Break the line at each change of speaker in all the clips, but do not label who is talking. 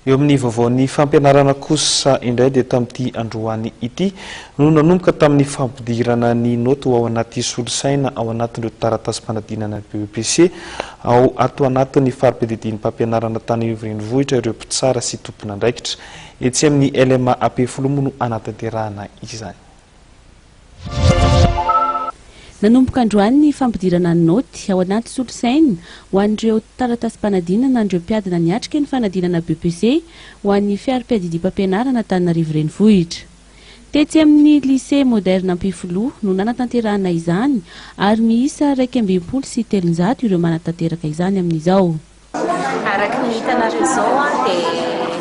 Eo amin'ny vaovaon'ny fampianarana kosa indray dia tamin'ity androany ity no nanomboka tamin'ny fampidirana ny naoty ho ao anaty solosaina ao anatin'ireo taratasim-panadinana BEPC ao ato anatin'ny fari-piadidian'ny mpampianarana Antananarivo Renivohitra ireo mpitsara sy tompon'andraikitra. Etsy amin'ny LMA Ampefiloha moa no hanatanterahana izany.
Nanomboka androany ny fampidirana ny naoty ao anaty solosaina ho an'ireo taratasim-panadinana an'ireo mpiadina niatrika ny fanadinana BEPC ho an'ny fiarim-piadidiam-pampianarana Antananarivo Renivohitra. Tetsy amin'ny Lycée Moderne Ampefiloha no nanatanterahana izany ary miisa 361 ireo manatanteraka izany amin'izao.
Araka ny hitanareo izao dia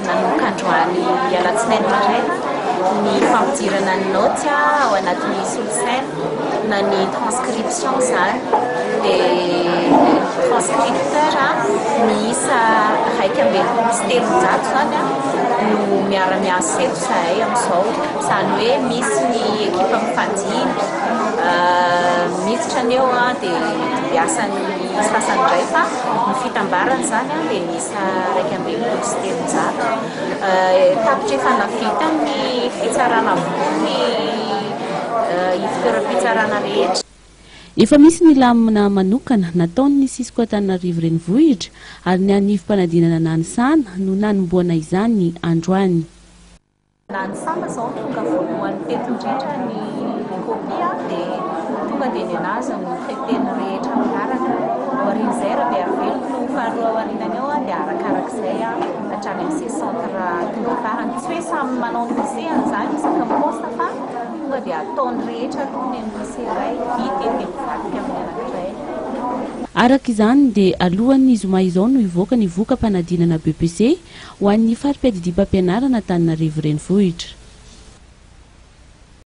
nanomboka androany alatsinainy maraina ny fampidirana ny naoty ao anatin'ny solosaina na ny transcription izany dia transcripteur miisa 361 izany no miara-miasa eto izahay amin'izao. Izany hoe misy ny ekipa mifandimby miditra ny eo dia dimbiasan'ny sasany indray fa Ny fitambarany izany dia miisa 361. Tapitra efa navita ny fitsarana avokoa ny ivon-toeram-pitsarana rehetra.
Efa misy ny lamina manokana nataon'ny Cisco Antananarivo Renivohitra ary ny anivom-panadinana Nanisana no nanombohana izany androany.
Na ny samba zao no tonga voalohany teto indrindra ny kopia dia tonga dia nenazy no traiter-ny rehetra miaraka. Aorian'izay Rabearivelo no faharoa aorianany ao dia arakarak'izay hatrany amin'ny C centre tonga farany. Tsy hoe samy manao ny lycée-ny izany isaka ny poste fa tonga dia ataony rehetra aloha ny an'ny lycée iray vita dia mivadika amin'ny anankiray.
Araka izany dia alohan'ny zoma izao no hivoaka ny voka-panadinana BEPC ho an'ny fari-piadidiam-pampianarana Antananarivo Renivohitra.